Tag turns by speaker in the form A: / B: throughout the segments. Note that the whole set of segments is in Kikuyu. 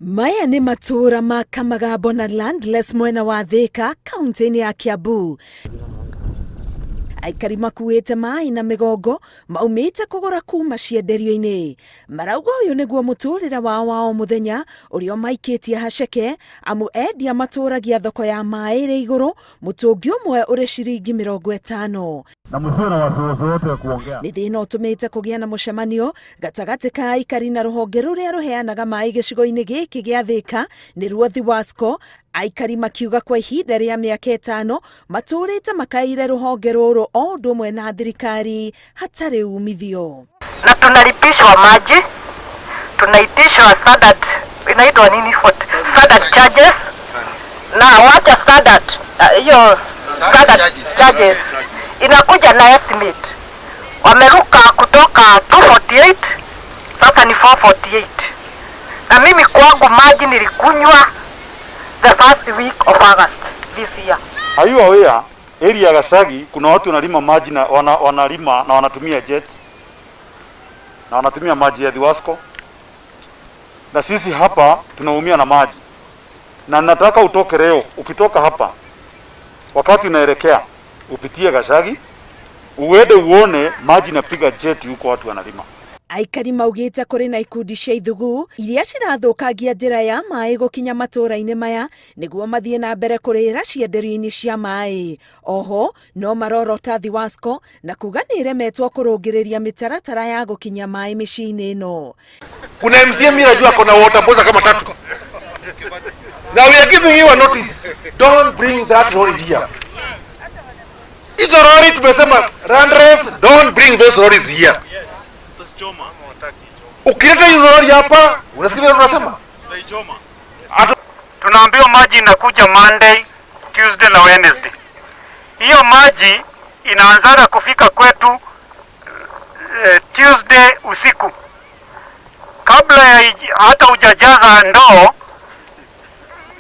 A: Maya nĩ matũũra ma Kamagambo na Landless mwena wa Thika, kaunti-inĩ ya Kiambu. Aikari makuĩte maĩ na mĩgongo maumĩte kũgũra kuma cienderio-inĩ. Marauga ũyũ nĩguo mũtũrĩre wao wa o mũthenya ũrĩa ũmaikĩtie haceke, amu endia matũragia thoko ya maĩ ĩrĩ igũrũ, mũtũngi ũmwe ũrĩ ciringi 50.
B: Na msiwe na wasiwasi wote wa kuongea.
A: Nĩ thĩna ũtũmĩte kũgĩa na mũcemanio gatagatĩ ka aikari na rũhonge rũrĩa rũheanaga maĩ gĩcigo-inĩ gĩkĩ gĩa Thika, nĩruo Thiwasco. Aikari makiuga kwa ihinda rĩa mĩaka 5 matũrĩte makaire rũhonge rũrũ o ũndũ ũmwe na thirikari hatarĩ umithio.
C: Na tunalipishwa maji, tunaitishwa standard, inaitwa nini, what standard charges, na wacha standard hiyo standard charges inakuja na estimate, wameruka kutoka 248 sasa ni 448, na mimi kwangu maji nilikunywa the first week of August this year.
D: Are you aware area ya Gachagi kuna watu wanalima maji na wanalima na wanatumia jet na wanatumia maji ya Thiwasco, na sisi hapa tunaumia na maji, na nataka utoke leo. Ukitoka hapa wakati unaelekea upitie Gachagi uende uone maji napiga jet huko watu wanalima.
A: Aikari maugĩte kũrĩ na ikundi cia ithugu iria cirathũkangia njĩra ya maĩ gũkinya matũũra-inĩ maya nĩguo mathiĩ na mbere kũrĩra cienderio-inĩ cia maĩ. Oho no marorota Thiwasco na kuga nĩ ĩremetwo kũrũngĩrĩria mĩtaratara ya gũkinya maĩ mĩciĩ-inĩ ĩno.
E: Kuna MCA mimi najua kuna water bowser kama tatu. Now we are giving you a notice. Don't bring that lorry here. Hizo lorry tumesema Landless, don't bring those lorries here. Ukileta hizo lorry hapa, unasikia vile tunasema?
F: Tunaambiwa maji inakuja Monday, Tuesday na Wednesday. Hiyo maji inaanzaga kufika kwetu Tuesday usiku, kabla ya hata hujajaza ndoo.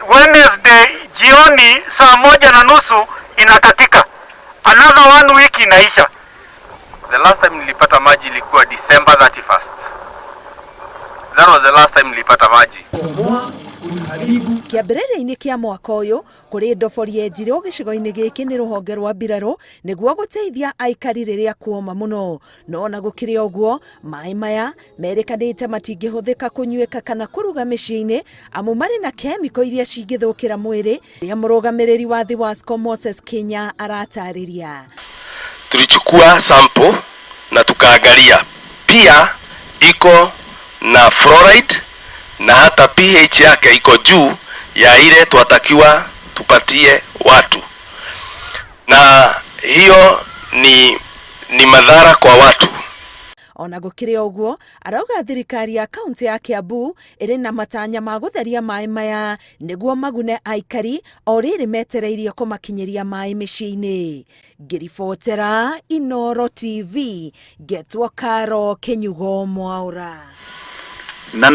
F: Wednesday jioni saa 1:30 inakatika, another one week inaisha.
G: The last time nilipata maji ilikuwa December 31st. That was the last time nilipata maji.
A: Kĩambĩrĩria-inĩ kĩa mwaka ũyũ kũrĩ ndobori yenjirwo gĩcigo-inĩ gĩkĩ nĩ rũhonge rwa mbirarũ nĩguo gũteithia aikari rĩrĩa kuoma mũno. No ona gũkĩrĩ ũguo, maĩ maya merĩkanĩte matingĩhũthĩka kũnyuĩka kana kũruga mĩciĩ-inĩ, amu marĩ na kemiko iria cingĩthũkĩra mwĩrĩ, rĩa mũrũgamĩrĩri wa Thiwasco Moses Kenya aratarĩria.
G: Tulichukua sample na tukaangalia pia iko na fluoride na hata pH yake iko juu ya ile twatakiwa tupatie watu, na hiyo ni madhara kwa watu.
A: Ona gũkĩrĩ ũguo, arauga thirikari ya kaunti ya Kiambu ĩrĩ na matanya ma gũtheria maĩ maya nĩguo magune aikari o rĩrĩ metereirie kũmakinyĩria maĩ mĩciĩ-inĩ. Ngĩribotera Inoro TV, ngetwo Karo Kĩnyugo Mwaũra.
D: Na